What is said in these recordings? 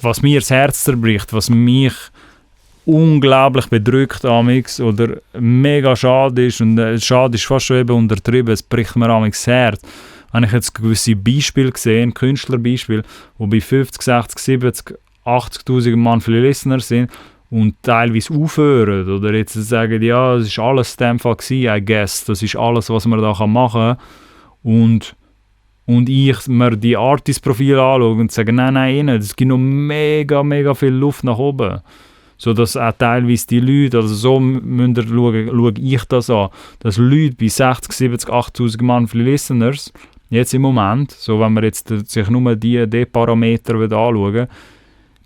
was mir das Herz zerbricht, was mich unglaublich bedrückt amix oder mega schade ist, und schade ist fast schon eben untertrieben, es bricht mir amix das Herz. Wenn ich jetzt gewisse Beispiele gesehen, Künstlerbeispiele, die bei 50, 60, 70, 80'000 Mann viele Listener sind und teilweise aufhören oder jetzt sagen, ja, das ist alles in dem Fall gewesen, I guess, das ist alles, was man da machen kann, und ich mir die Artist-Profile anschaue und sage, nein, es gibt noch mega viel Luft nach oben. So dass auch teilweise die Leute, also so schaue ich das an, dass Leute bei 60, 70, 80'000 monthly Listeners, jetzt im Moment, so wenn man jetzt sich nur die Parameter anschauen,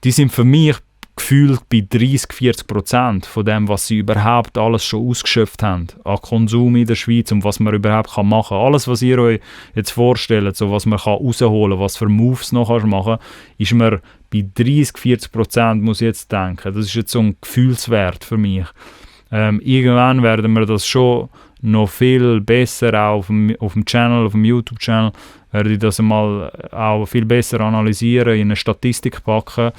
die sind für mich gefühlt bei 30-40% von dem, was sie überhaupt alles schon ausgeschöpft haben an Konsum in der Schweiz und was man überhaupt machen kann. Alles, was ihr euch jetzt vorstellt, so was man rausholen kann, was für Moves noch machen kann, ist man bei 30-40%, muss ich jetzt denken. Das ist jetzt so ein Gefühlswert für mich. Irgendwann werden wir das schon noch viel besser auch auf dem Channel, auf dem YouTube-Channel, werde ich das mal auch viel besser analysieren, in eine Statistik packen,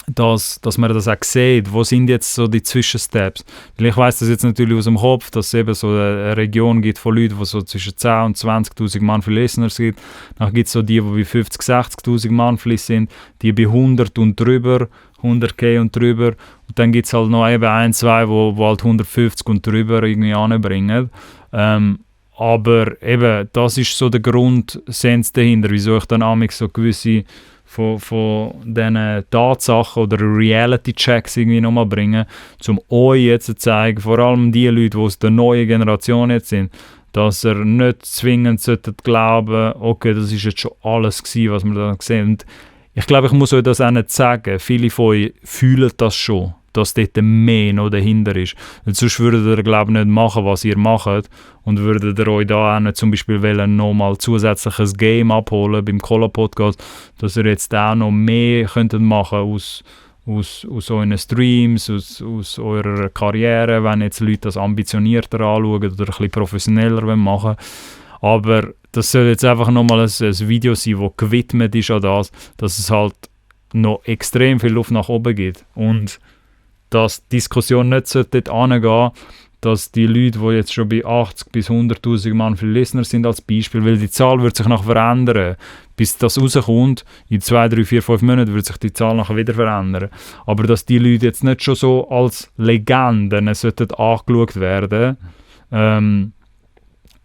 dass man das auch sieht, wo sind jetzt so die Zwischensteps. Weil ich weiss das jetzt natürlich aus dem Kopf, dass es eben so eine Region gibt von Leuten, die so zwischen 10 und 20'000 monthly Listeners gibt. Dann gibt es so die bei 50, 60'000 monthly sind, die bei 100 und drüber, 100k und drüber. Und dann gibt es halt noch eben ein, zwei, wo halt 150 und drüber irgendwie anbringen. Aber eben, das ist so der Grundsens dahinter, wieso ich dann amigs so gewisse von diesen Tatsachen oder Reality-Checks irgendwie nochmal bringen, um euch jetzt zu zeigen, vor allem die Leute, die aus der neuen Generation jetzt sind, dass ihr nicht zwingend glauben solltet, okay, das ist jetzt schon alles gewesen, was wir da gesehen haben. Und ich glaube, ich muss euch das auch nicht sagen. Viele von euch fühlen das schon, dass dort mehr noch dahinter ist. Und sonst würdet ihr, glaube ich, nicht machen, was ihr macht, und würdet ihr euch da auch nicht zum Beispiel nochmal zusätzliches Game abholen beim Cola-Podcast, dass ihr jetzt auch noch mehr könntet machen aus euren Streams, aus eurer Karriere, wenn jetzt Leute das ambitionierter anschauen oder ein bisschen professioneller machen. Aber das soll jetzt einfach nochmal ein Video sein, das gewidmet ist an das, dass es halt noch extrem viel Luft nach oben gibt. Und dass die Diskussion nicht dort hingehen, dass die Leute, die jetzt schon bei 80 bis 100'000 Mann für Listener sind als Beispiel, weil die Zahl wird sich noch verändern. Bis das rauskommt, in 2, 3, 4, 5 Monaten wird sich die Zahl nachher wieder verändern. Aber dass die Leute jetzt nicht schon so als Legenden sollten angeschaut werden,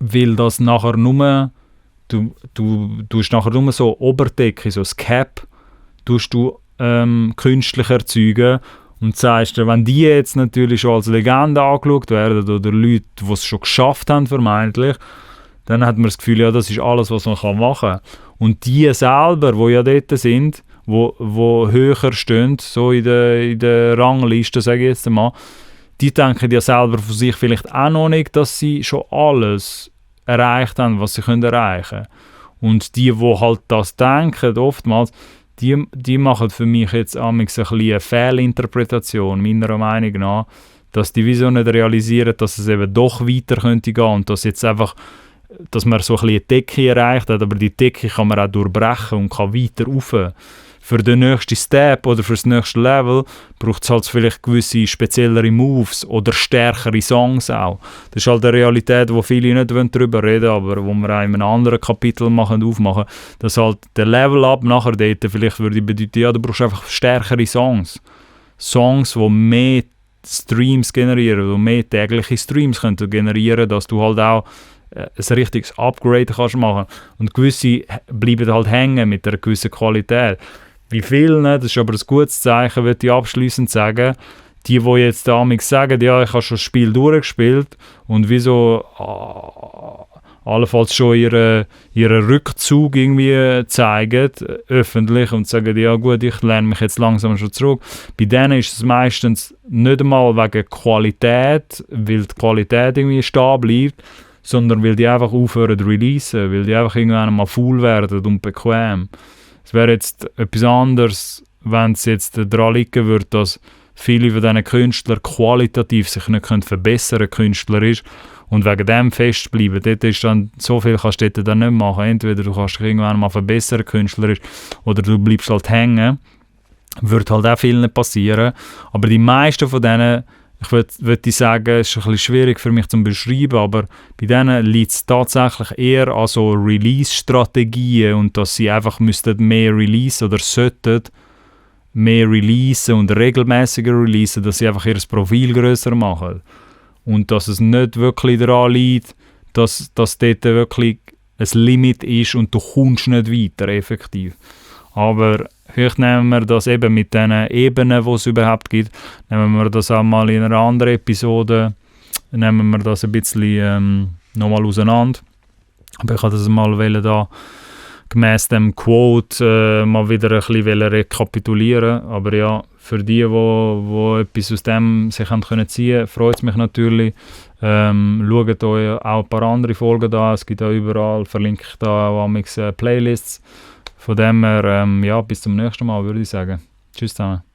weil das nachher nur, du tust nachher nur so Oberdecke, so das Cap, tust du künstlich erzeugen. Und sagst du, wenn die jetzt natürlich schon als Legende angeschaut werden oder Leute, die es schon geschafft haben, vermeintlich, dann hat man das Gefühl, ja, das ist alles, was man machen kann. Und die selber, die ja dort sind, wo höher stehen, so in der Rangliste, sage ich jetzt einmal, die denken ja selber von sich vielleicht auch noch nicht, dass sie schon alles erreicht haben, was sie erreichen können. Und die halt das denken, oftmals, die machen für mich jetzt amigs ein bisschen eine Fehlinterpretation, meiner Meinung nach, dass die Vision nicht realisieren, dass es eben doch weiter könnte gehen und dass jetzt einfach, dass man so ein bisschen eine Decke erreicht hat, aber die Decke kann man auch durchbrechen und kann weiter rauf. Für den nächsten Step oder für das nächste Level braucht es halt vielleicht gewisse speziellere Moves oder stärkere Songs auch. Das ist halt eine Realität, wo viele nicht darüber reden wollen, aber wo wir auch in einem anderen Kapitel aufmachen, dass halt der Level-Up nachher dort vielleicht würde bedeuten, ja, du brauchst einfach stärkere Songs. Songs, die mehr Streams generieren, die mehr tägliche Streams können generieren, dass du halt auch ein richtiges Upgrade kannst machen. Und gewisse bleiben halt hängen mit einer gewissen Qualität. Wie viel, das ist aber ein gutes Zeichen, würde ich abschliessend sagen. Die jetzt damals sagen, ja, ich habe schon das Spiel durchgespielt und wieso allenfalls schon ihren Rückzug irgendwie zeigen, öffentlich, und sagen, ja gut, ich lerne mich jetzt langsam schon zurück. Bei denen ist es meistens nicht einmal wegen Qualität, weil die Qualität irgendwie stehen bleibt, sondern weil die einfach aufhören zu releasen, weil die einfach irgendwann mal faul werden und bequem. Es wäre jetzt etwas anderes, wenn es jetzt daran liegen würde, dass viele von diesen Künstlern qualitativ sich nicht verbessern können, Künstler ist, und wegen dem festbleiben. Dort ist dann, so viel kannst du dort dann nicht machen. Entweder du kannst dich irgendwann mal verbessern, Künstler ist, oder du bleibst halt hängen. Wird halt auch vielen passieren. Aber die meisten von denen, ich würde sagen, es ist ein bisschen schwierig für mich zu beschreiben, aber bei denen liegt es tatsächlich eher an so Release-Strategien und dass sie einfach müssten mehr releasen oder sollten mehr releasen und regelmäßiger releasen, dass sie einfach ihr Profil grösser machen. Und dass es nicht wirklich daran liegt, dass dort wirklich ein Limit ist und du kommst nicht weiter, effektiv. Aber vielleicht nehmen wir das eben mit den Ebenen, die es überhaupt gibt, nehmen wir das auch mal in einer anderen Episode, nehmen wir das ein bisschen nochmal auseinander. Aber ich wollte das mal da gemäss dem Quote mal wieder ein bisschen rekapitulieren. Aber ja, für die etwas aus dem sich haben können ziehen, freut es mich natürlich. Schaut euch auch ein paar andere Folgen an. Es gibt auch überall, verlinke ich da auch Playlists. Von dem her, ja, bis zum nächsten Mal, würde ich sagen. Tschüss zusammen.